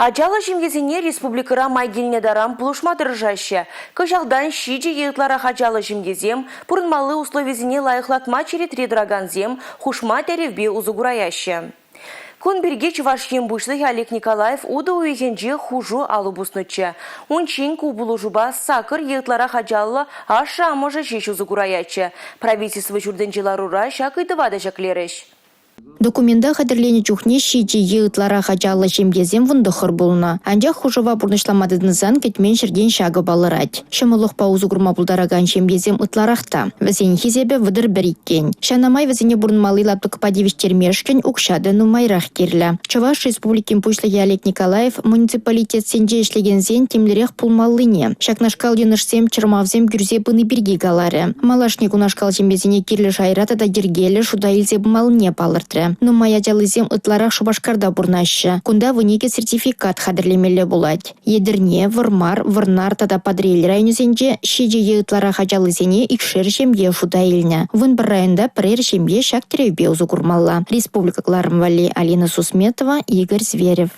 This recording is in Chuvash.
Ачаллӑ ҫемьесене республикӑра май килнӗ таран пулӑшма тӑрӑшаҫҫӗ. Кӑҫалтан ҫичӗ е ытларах ачаллӑ ҫемьесем, пурӑнмалли условисене лайӑхлатма черетре тӑракансем хушма тӗревпе усӑ кураяҫҫӗ. Кун пирки Чӑваш Ен Пуҫлӑхӗ Олег Николаев утӑ уйӑхӗнче хушу алӑ пуснӑччӗ. Унччен ку пулӑшупа сакӑр е ытларах ачаллӑ ашшӗ-амӑшӗ ҫеҫ усӑ кураятчӗ. Правительство ҫуртӗнчи ларура ҫак ыйтӑва та ҫӗклерӗҫ. Документа хатӗрленӗ чухне ҫичӗ е ытларах ачаллӑ ҫемьесем 19 пулнӑ. Анчах хушӑва пурнӑҫлама тытӑнсан кӗтмен ҫӗртен ҫакӑ палӑрать. Ҫӑмӑллӑхпа усӑ курма пултаракан ҫемьесем ытларах та. Вӗсен хисепӗ 31 иккен. Ҫавна май вӗсене пурӑнмалли лаптӑкпа тивӗҫтермешкӗн укҫа та нумайрах кирлӗ. Чӑваш Республикин Пуҫлӑхӗ Олег Николаев муниципалитетсенче ӗҫлекенсен тимлӗрех пулмаллине, ҫакнашкал йӑнӑшсем чӑрмавсем кӳрсе пыни пирки каларӗ. Малашне кунашкал ҫемьесене кирлӗ шайра тата йӗркеллӗ шута илсе пымаллине палӑртрӗ. Нумай ачаллисем ытларах Шупашкарта пурӑнаҫҫӗ. Кунта 12 сертификат хатӗрлемелле пулать. Етӗрне, Вӑрмар, Вӑрнар тата Патӑрьел районӗсенче ҫичӗ е ытларах ачаллисене икшер ҫемье шута илнӗ. 11 районта пӗрер ҫемье ҫак тӗревпе усӑ курмалла. Республика кӑларӑм валли Алина Сусметова, Игорь Зверев.